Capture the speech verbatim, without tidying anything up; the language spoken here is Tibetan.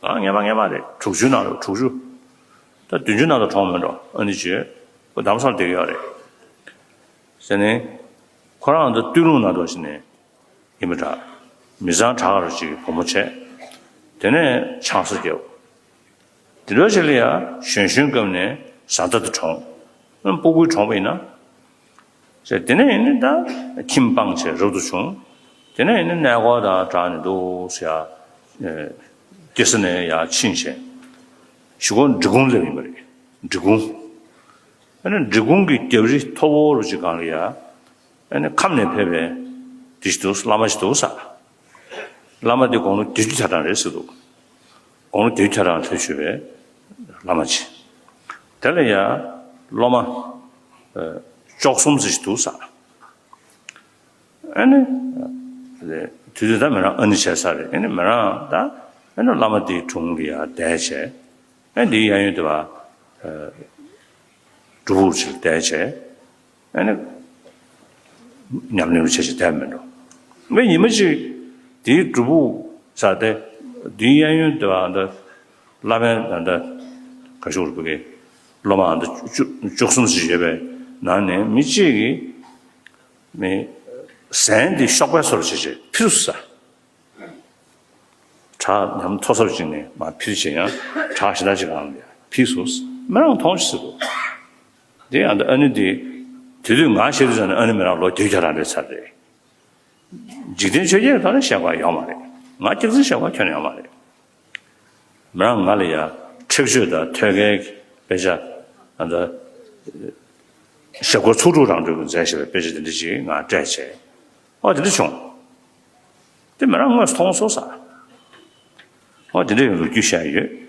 ཨ་ངན་པ་ངན་པ་རེད། དྲུག་ཅུའི་ནང་དུ་དྲུག་ཅུ། ད་བདུན་ཅུ་ནང་དུ་གྲོངས་མེད་འགྲོ། ཨ་ནི་ཅེས་ཁོ་རྡ་རམ་ས་ལ་བསྡད་ཀྱི་ཡོད་རེད། ཟེར་ནས་ཁོ་རང་ད་སྟོད་ལུང་ན་འགྲོ་ཞིག་ནས་ཡིན་པ་འདྲ། མི་ཚང་དྲག་རུ་ཅིག་སྒོ་མོ་ཕྱེ། དེ་ནས་ཆང་ས་རྒྱབ། དེ་འདྲ་ཞིག་ལ་ཡ་གཞོན་གཞོན་སྐབས་ནས་བཟའ་ཟླ་དུ་གྲོངས། སྤུ་གུའི་གྲོངས་པ་ཡིན་ན། ཟེར་དེ་ནས་ཡིན་ནི་ད་ཁྱིམ་སྤངས་བྱས་རབ་ཏུ་བྱུང་། དེ་ནས་ཡིན་ནི་གནས་སྐོར་དང་སྦྲགས་ནས་འདུག་ཟེར་ཡ། སྐྱེ་ས་ནས་ཡར་ཕྱིན་བྱས། གཞུག་གུ་འབྲི་གུང་སླེབས་ཡིན་པ་རེད། འབྲི་གུང་། ཨ་ནི་འབྲི་གུང་གི་རྒྱབ་རི་མཐོ་པོ་རུ་ཅིག་སྒང་ལ་ཡ། ཨ་ནི་ཁམས་ནས་ཕེབས་པའི་དེ་ཞིག་འདུག་བླ་མ་ཞིག་འདུག་ས། བླ་མ་དེ་དགུང་ལོ་བརྒྱད་ཅུ་ཆ་གྲངས་རེད་ཟེར་འདུག་དགུང་ལོ་བརྒྱད་ཅུ་ཆ་གྲངས་ལྷོད་བཞུགས་པའི་བླ་མ་ཅིག་དེ་ལ་ཡ་སློབ་མ་ཨ་བཅུ་གསུམ་ཙམ་ཞིག་འདུག་ས། ཨ་ནི་དུས་ཚོད་ད་མི་རང་ཨ་ནི་བྱས་ས་རེད། ཨ་ནི་མི་རང་ད་ཨ་ནི་བླ་མ་དེའི་དྲུང་ལ་ཡ་བསྡད་བྱས། ཨ་ནི་དེའི་གཡས་གཡོན་དེ་བ་སྒྲུབ་ཕུག་ཅིག་བསྡད་བྱས། ཨ་ནི་ཉམས་ལེན་བྱེད་ཅིག་བསྡད་མི་འགྲོ། མི་ཉི་མ་ཅིག་དེའི་སྒྲུབ་ཕུག་ས་དེ་དེའི་གཡས་གཡོན་དེ་བ་ད་བླ་མའི་ད་ད་ག་ཞུ་རུ་བུ་གི་སློབ་མ་ད་བཅུ་བཅུ་གསུམ་ཞིག་ཡོད་པའི་ནང་ནས་མི་གཅིག་གིས་མི་ཟན་དེ་གཤོག་པའི་བཟོ་འདྲ་བྱས་བྱས་ཕུལ་སོང་ས། བྲག་ཉམས་མཐོ་སར་བཅིངས་ནས་མར་ཕུལ་བྱས་ཡང་བྲག་ཞེ་དྲག་ཅིག་སྒང་ལ་ཕུལ་སོང་། མི་རང་མཐོང་ཞིག་ཟེར་གོ། དེ་ཡང་ད་ཨ་ནི་དེ་དེ་དུས་ང་ཤེས་དུས་ཙམ་ནས་ཨ་ནི་མི་རང་ལོ་བརྒྱད་ཅུ་རང་རེད་ཚར་རེད། འཇིག་རྟེན་ཆོས་བརྒྱད་ཀྱི་ཐོག་ནས་བཤད་པ་ཡོད་མ་རེད། ང་སྐྱག་རྫུན་བཤད་པ་ཁྱོན་ནས་ཡོད་མ་རེད། མི་རང་ང་ལ་ཡ་ཁྲེགས་ཆོད་དང་ཐོད་རྒལ་གྱི་དཔེ་ཆ་ཨ་ད་ཞབས་སྐོར་ཚོགས་དྲུག་རང་གྲོལ་གྱི་མཛད་ཞེས་པའི་དཔེ་ཆ་དེ་འདྲ་ཞིག་ང་སྤྲད་བྱས། ཨོ་དེ་འདྲ་བྱུང་། དེ་མི་རང་དངོས་སུ་མཐོང་སོང་ས། ཨོ་དེ་འདྲ་ཡང་ལོ་རྒྱུས་བཤད་ཡོད།